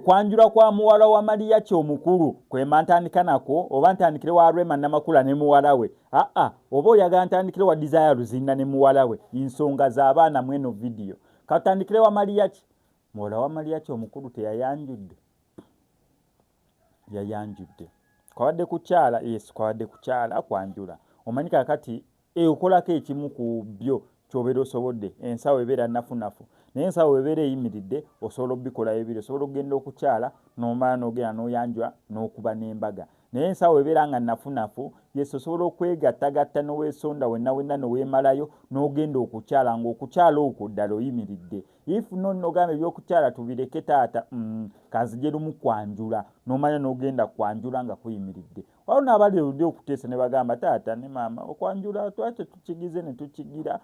Okwanjula kwa muwala wa Mariachi omukulu kwema ntandika nakwo oba ntandikire wa Rema Namakula ne muwala we? Aa, oba oyagala ntandikire wa Desire Luzinda ne muwala we? Nsonga z'abaana mweno vidiyo. Katutandikire wa Mariachi. Muwala wa Mariachi omukulu teyayanjudde? Yayanjudde. Kwabadde kukyala, yes, kwabadde kukyala kwanjula. Omanyi kakati okolako ekimu ku byo ky'obeera osobodde. Ensawo ebeera nnafunafu, naye ensawo bw'ebeera eyimiridde osobola okubikola bibiri. Osobola okugenda okukyala n'omala n'ogenda n'oyanjula n'okuba n'embaga. Naye ensawo bw'ebeera nga nnafunafu, yes, osobola okwegattagatta n'oweesonda wenna wenna ne weemalayo n'ogenda okukyala ng'okukyala okwo ddala oyimiridde. If no n'ogamba eby'okukyala tubireke taata, kanzije lumu kwanjula, n'omanya n'ogenda kwanjula nga kuyimiridde. Waliwo n'abali oludde okuteesa ne bagamba taata ne maama okwanjula twali tetukigize ne tukigira,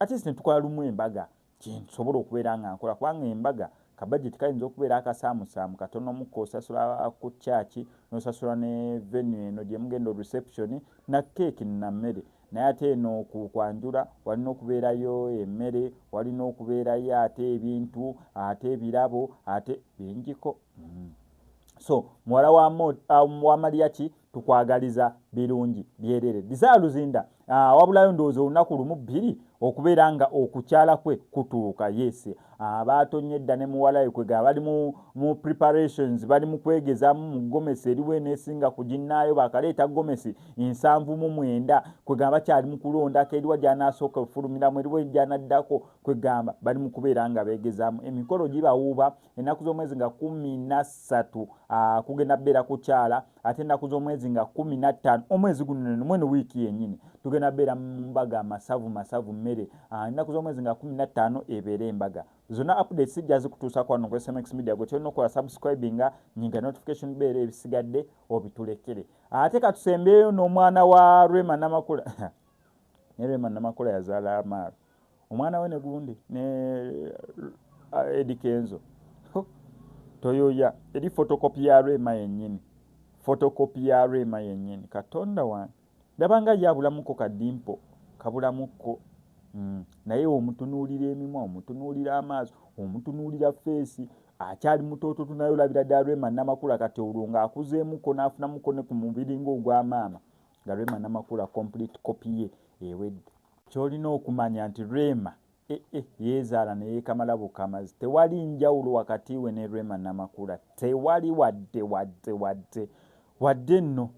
at least ne tukola lumu embaga kyensobola okubeera nga nkola, kubanga embaga ka budget kayinza okubeera akasaamusaamu katono mukko, osasula ku church n'osasula ne venue eno gye mugenda reception na keeki na mmere. Naye ate eno ku kwanjula walina okubeerayo emmere, walina okubeerayo ate ebintu, ate ebirabo, ate bingiko. So muwala wa Mariachi tukwagaliza birungi byerere. Desire Luzinda wabulayo ndowooza olunaku lumu bbiri okubeera nga okukyala kwe kutuuka. Yes, baatonye edda ne muwala we, kwegamba bali mu preparations, bali mu kwegezaamu mu gomesi eriwo eneesinga ku ginnaayo. Baakaleeta gomesi 79, kwegamba bakyali mu kulondako eriwa gy'anaasooka okufulumiramu, eriwo gy'anaddako. Kwegamba bali mu kubeera nga beegezaamu. Emikolo gibawuuba ennaku z'omwezi nga 13, kugenda kubeera kukyala, ate ennaku z'omwezi nga 15 omwezi guno mweno wiiki yennyini tugenda kubeera mu mbaga amasavu masavu mmere. Ennaku z'omwezi nga 15 ebeera embaga. Zonna updates sijja zikutuusako wano ku SMX Media. Gwe kyolina okukola, subscribinga, nyinga notification bell, ebisigadde obitulekere. Ate katusembeyo n'omwana wa Rema Namakula. Ne Rema Namakula yazaala Amaalo, omwana we ne gundi ne Eddy Kenzo. Toyoya eri photocopy ya Rema yennyini, photocopy ya Rema yennyini. Katonda wange, ndaba nga ye abulamuko ka dimple kabulamuko. Naye omutunuulira emimwa, omutunuulira amaaso, omutunuulira face, akyali mutoototo, naye olabira ddala Rema Namakula. Kati olwo ng'akuzeemuko n'afunamuko ne ku mubiri ng'ogwa maama, nga Rema Namakula complete copy ye ewedde. Ky'olina okumanya nti Rema yeezaala ne yeekamala bukamazi. Tewali njawulo wakati we ne Rema Namakula, tewali wadde wadde wadde wadde nno.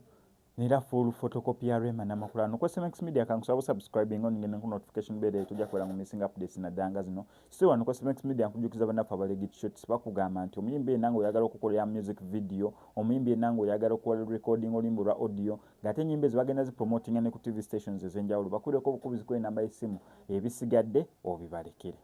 Nera full photocopy ya Rema Namakula. No ku SMX Media, kankusaba subscribing on ngene ku notification bell, tojja kubeera mu missing updates naddala nga zino. Si wano ku SMX Media, nkujjukiza bannaffe aba Legit Shots bakugamba nti omuyimbi yenna ng'oyagala okukolera music video, omuyimbi yenna ng'oyagala okukola recording oluyimba olwa audio, ng'ate ennyimba ezo bagenda zipromotinga ne ku TV stations ez'enjawulo, bakubireko obukubizi ku enamba y'essimu, ebisigadde obibalekere.